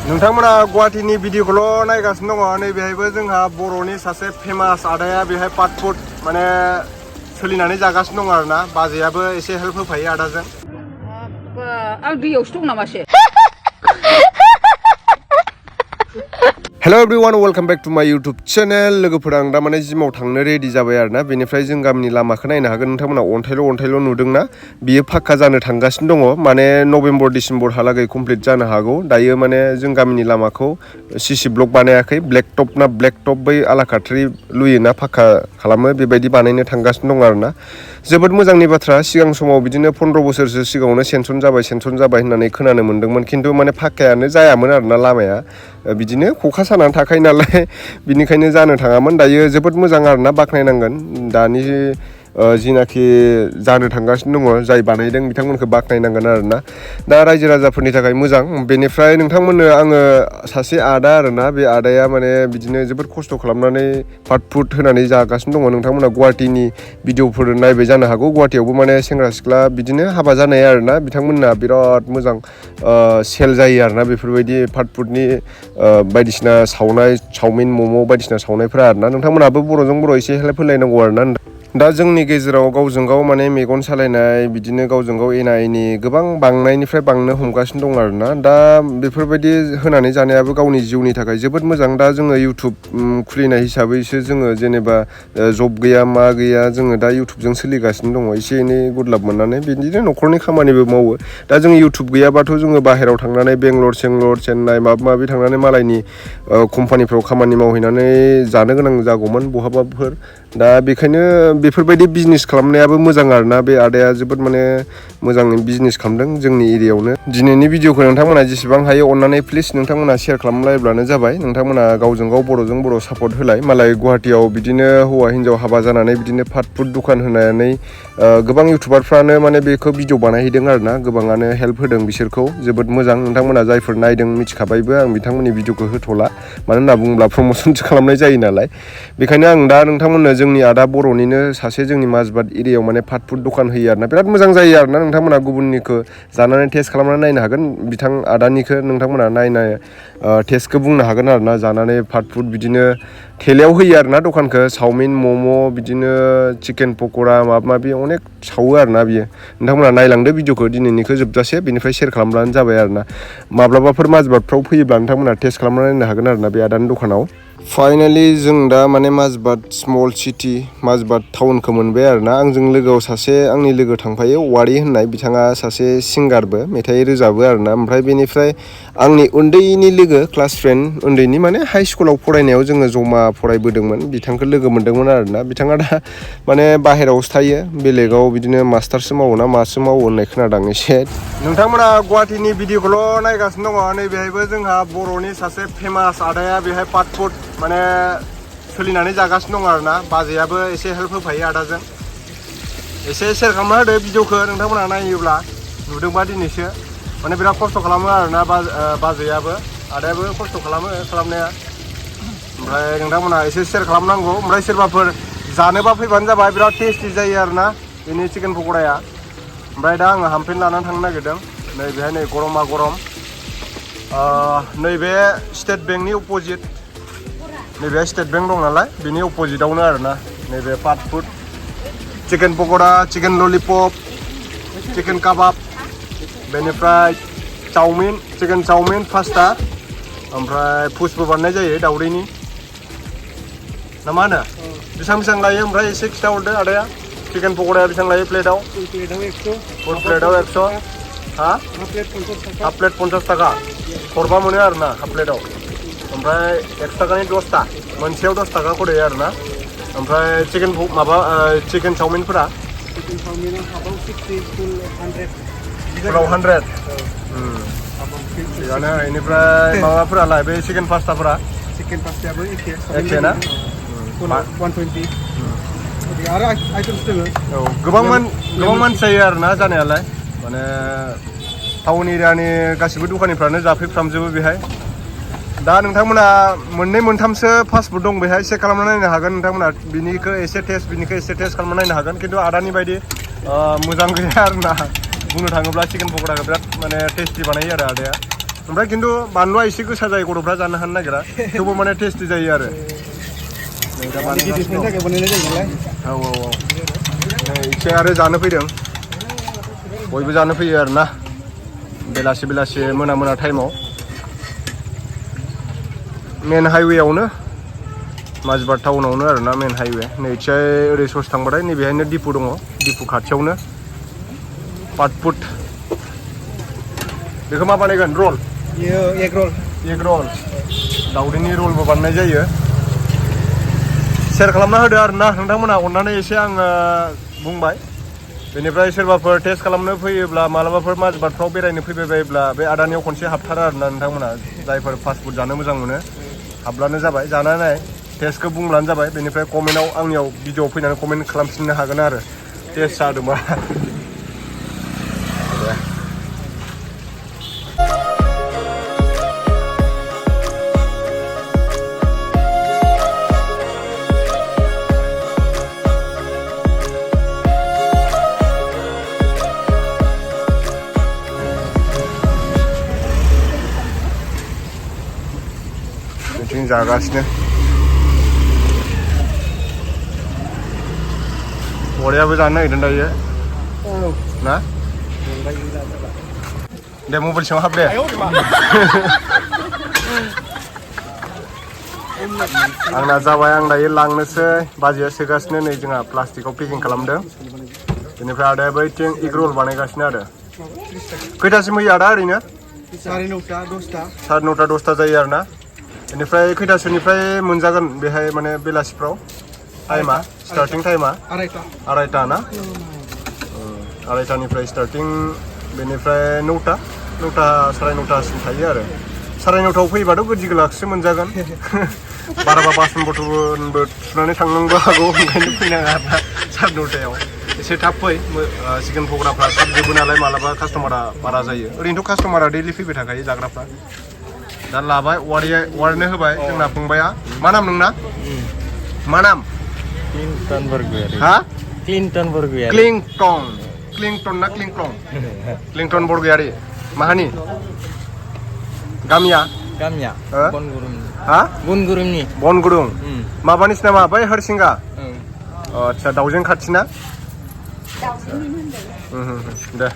नोंथांमोना गुवाहाटीनि भिडिअखौल' नायगासिनो दङ नैबेहायबो जोंहा बर'नि सासे फेमास आदाया बेहाय फास्ट फुड माने सोलिनानै जागासिनो दङ आरोना बाजैयाबो एसे हेल्प होफायो आदाजों आं दैयावसो दं नामासो hello everyone welcome back to my YouTube channel लोगोफोरा आं दा माने जिमाव थांनो रेडी जाबाय आरोना बेनिफ्राय जों गामिनि लामाखौ नायनो हागोन नोंथांमोना अन्थाइल' नुदोंना बियो फाक्का जानो थांगासिनो दङ माने नभेम्बर डिसेम्बरहालागै कमप्लिट जानो हागौ दायो माने जों गामिनि लामाखौ सीसी ब्लक बानायाखै ब्लेक टप बै आलाकाट्रि लुयोना फाक्का खालामो बेबायदि बानायनो थांगासिनो दङ आरोना जोबोद मोजांनि बाथ्रा सिगां समाव बिदिनो 15 बोसोरसो सिगाङावनो सेनसन जाबाय होननानै खोनानो मोन्दोंमोन खिन्थु माने फाक्कायानो जायामोन आरोना लामाया बिदिनो खखा सानानै थाखायो नालाय बिनिखायनो जानो थाङामोन दायो जोबोद मोजां आरोना बाख्नायनांगोन दानि जिनाखि जानो थांगासिनो दङ जाय बानायदों बिथांमोनखौ बाख्नायनांगोन आरोना दा रायजो राजाफोरनि थाखाय मोजां बेनिफ्राय नोंथांमोननो आङो सासे आदा आरोना बे आदाया माने बिदिनो जोबोद खस्थ' खालामनानै फास्ट फुड होनानै जागासिनो दङ नोंथांमोना गुवाहाटीनि भिडिअफोर नायबाय जानो हागौ गुवाहाटीयावबो माने सेंग्रा सिख्ला बिदिनो हाबा जानाय आरोना बिथांमोनना बिराद मोजां सेल जायो आरोना बेफोरबायदि फास्ट फुडनि बायदिसिना सावनाय चावमिन मम' बायदिसिना सावनायफोरा आरोना नोंथांमोनाबो बर'जों बर' एसे हेल्प होलायनांगौ आरोना दा जोंनि गेजेराव गावजों गाव माने मेगन सालायनाय बिदिनो गावजों गाव एना एनि गोबां बांनायनिफ्राय बांनो हमगासिनो दं आरोना दा बेफोरबायदि होनानै जानायाबो गावनि जिउनि थाखाय जोबोद मोजां दा जोङो इउटुब खुलिनाय हिसाबैसो जोङो जेनेबा जब गैया मा गैया जोङो दा इउटुबजों सोलिगासिनो दङ एसे एनै गुडलाब मोननानै बिदिनो न'खरनि खामानिबो मावो दा जों इउटुब गैयाबाथ' जोङो बाहेरायाव थांनानै बेंगलर चेन्नाइ माबा माबि थांनानै मालायनि कम्पानिफ्राव खामानि मावहैनानै जानो गोनां जागौमोन बहाबाफोर दा बेखायनो बेफोरबायदि बिजनेस खालामनायाबो मोजां आरोना बे आदाया जोबोद माने मोजाङै बिजनेस खालामदों जोंनि एरियायावनो दिनैनि भिडिअखौ नोंथांमोना जेसेबां हायो अननानै प्लिज नोंथांमोना शेयार खालामलायब्लानो जाबाय नोंथांमोना गावजों गाव बर'जों बर' सापर्ट होलाय मालाय गुवाहाटीयाव बिदिनो हौवा हिन्जाव हाबा जानानै बिदिनो फास्ट फुड दखान होनानै गोबां इउटुबारफ्रानो माने बेखौ भिडिअ बानायहैदों आरोना गोबाङानो हेल्प होदों बिसोरखौ जोबोद मोजां नोंथांमोना जायफोर नायदों मिथिखाबायबो आं बिथांमोननि भिडिअखौ होथ'ला मानो होनना बुङोब्ला प्रम'सनसो खालामनाय जायो नालाय बेखायनो आं दा नोंथांमोननो जोंनि आदा बर'निनो सासे जोंनि माजबाद एरियायाव माने फास्ट फुड दखान होयो आरोना बिराद मोजां जायो आरोना नोंथांमोना गुबुननिखौ जानानै टेस्ट खालामनानै नायनो हागोन बिथां आदानिखौ नोंथांमोना नायनाय टेस्टखौ बुंनो हागोन आरोना जानानै फास्ट फुड बिदिनो थेलायाव होयो आरोना दखानखौ चावमिन मम' बिदिनो चिकेन पक'रा माबा माबि अनेक सावो आरोना बियो नोंथांमोना नायलांदो भिडिअखौ दिनैनिखौ जोबजासे बेनिफ्राय शेयार खालामब्लानो जाबाय आरोना माब्लाबाफोर माजबादफ्राव फैयोब्ला नोंथांमोना टेस्ट खालामनानै नायनो हागोन आरोना बे आदानि दखानाव फाइनालि जों दा माने माजबाद स्मल सिटि माजबाद टाउनखौ मोनबाय आरोना आंजों लोगोआव सासे आंनि लोगो थांफायो वारि होननाय बिथाङा सासे सिंगारबो मेथाइ रोजाबो आरोना ओमफ्राय बेनिफ्राय आंनि उन्दैनि लोगो क्लास फ्रेन्ड उन्दैनि माने हाइ स्कुलाव फरायनायाव जोङो जमा फरायबोदोंमोन बिथांखौ लोगो मोन्दोंमोन आरोना बिथाङा दा माने बाहेरायावसो थायो बेलेगाव बिदिनो मास्टारसो मावो ना मासो मावो होननाय खोनादों एसे नोंथांमोना गुवाहाटीनि भिडिअखौल' नायगासिनो दङ नैबेहायबो जोंहा बर'नि सासे फेमास आदाया बेहाय फास्ट फुड माने सोलिनानै जागासिनो दं आरोना बाजैयाबो एसे हेल्प होफायो आदाजों एसे शेयार खालामना होदो भिडिअखौ नोंथांमोना नायोब्ला नुदोंबा दिनैसो माने बिराद खस्थ' खालामो आरोना बाजैयाबो आदायाबो खस्थ' खालामनाया ओमफ्राय नोंथांमोना एसे शेयार खालामनांगौ ओमफ्राय सोरबाफोर जानोबा फैबानो जाबाय बिराद टेस्टि जायो आरोना बेनि चिकेन पक'राया ओमफ्राय दा आङो हामफेन लानानै थांनो नागिरदों नैबेहाय नै गरमा गरम नैबे स्टेट बेंकनि अपोजिट नैबे स्टेट बेंक दं नालाय बेनि अपोजिटआवनो आरोना नैबे फास्ट फुड चिकेन पक'रा चिकेन ललिपप चिकेन काबाब बेनिफ्राय चिकेन चावमिन पास्ता ओमफ्राय फुसबो बानायनाय जायो दाउदैनि ना मा होनो बेसेबां लायो ओमफ्राय एसे खिथाहरदो आदाया चिकेन पक'राया बेसेबां लायो प्लेटाव 100 हा हाफ प्लेट 50 थाखा हरबा मोनो आरोना हाफ प्लेटाव ओमफ्राय 1 थाखानि 10ता मोनसेयाव 10 थाखा खरे आरोना ओमफ्राय चिकेन चावमिनफोरा फुलाव 100 थिगानो बेनिफ्राय माबाफोरालाय बे चिकेन पास्ताफोरा चिकेन पास्तायाबो एखे ना 120 आरो आइटेम्स दङ औ गोबां मानसि जायो आरोना जानायालाय माने टाउन एरियानि गासिबो दखानिफ्रानो जाफैफ्रामजोबो बेहाय दा नोंथांमोना मोननै मोनथामसो फास्ट फुड दं बेहाय चेक खालामना नायनो हागोन नोंथांमोना बिनिखौ एसे टेस्ट खालामना नायनो हागोन खिन्थु आदानि बायदि मोजां गैया आरोना बुंनो थाङोब्ला चिकेन पक'राखौ बिराद माने टेस्टि बानायो आरो आदाया ओमफ्राय खिन्थु बानलुआ एसे गोसा जायो गथ'फ्रा जानो हानो नागिरा थेवबो माने टेस्टि जायो आरो नै दा गिदिरफोरनि थाखाय बानायनाय जायो नालाय औ नै एसे आरो जानो फैदों बयबो जानो फैयो आरोना बेलासि मोना टाइमाव मेन हाइवेआवनो माजबार टाउनावनो आरोना मेन हाइवे नैथिहाय ओरै ससे थांबाथाय नैबेहायनो दिपु दङ दिपु खाथियावनो पाटपुट बेखौ मा बानायगोन रल एग रल दाउदैनि रलबो बानायनाय जायो शेयार खालामना होदो आरोना नोंथांमोना अननानै एसे आङो बुंबाय बेनिफ्राय सोरबाफोर टेस्ट खालामनो फैयोब्ला मालाबाफोर माजबाटफ्राव बेरायनो फैबाय बायोब्ला बे आदानियाव खनसे हाबथारा आरोना नोंथांमोना जायफोर फास्ट फुड जानो मोजां मोनो हाबब्लानो जाबाय जानानै टेस्टखौ बुंब्लानो जाबाय बेनिफ्राय कमेन्टआव आंनियाव भिडिअ फैनानै कमेन्ट खालामफिननो हागोन आरो टेस्ट जादोंबा बिथिं जागासिनो बरियाबो जानो नागिरदों दायो ना दे मबाइल सिङाव हाब दे आंना जाबाय आं दायो लांनोसै बाजैया सोगासिनो नै जोंहा प्लास्टिकआव पेकिं खालामदों बेनिफ्राय आदाया बैथिं एग रल बानायगासिनो आरो खैथासिम होयो आदा ओरैनो 9:30 10ता जायो आरोना बेनिफ्राय खैथासोनिफ्राय मोनजागोन बेहाय माने बेलासिफ्राव टाइमा स्टार्टिं टाइमा 2:30 ना 2:30निफ्राय स्टार्टिं बेनिफ्राय 9ता 9:30 थायो आरो 9:30आव फैबाथ' गोदि गोलाखसो मोनजागोन बाराबा बासन बर्थनबो सुनानै थांनांगौ हागौ ओंखायनो फैनाङा आरोना 9:30आव एसे थाब फै चिकेन पक'राफ्रा थाब जोबो नालाय मालाबा कास्टमारा बारा जायो ओरैनोथ' कास्टमारा दैलि फैबाय थाखायो जाग्राफ्रा दा लाबाय वारनो होबाय जोंना फंबाया मा नाम नोंना मा नाम क्लिंटन बरगयारी हा क्लिंटन बरगयारी क्लिंटन ना क्लिंटन बरगयारी माहानि गामिया बनगुरुमनि हा बनगुरुं माबानिसो नामा बै हरसिंगा आदसा दाउजें खाथिना दे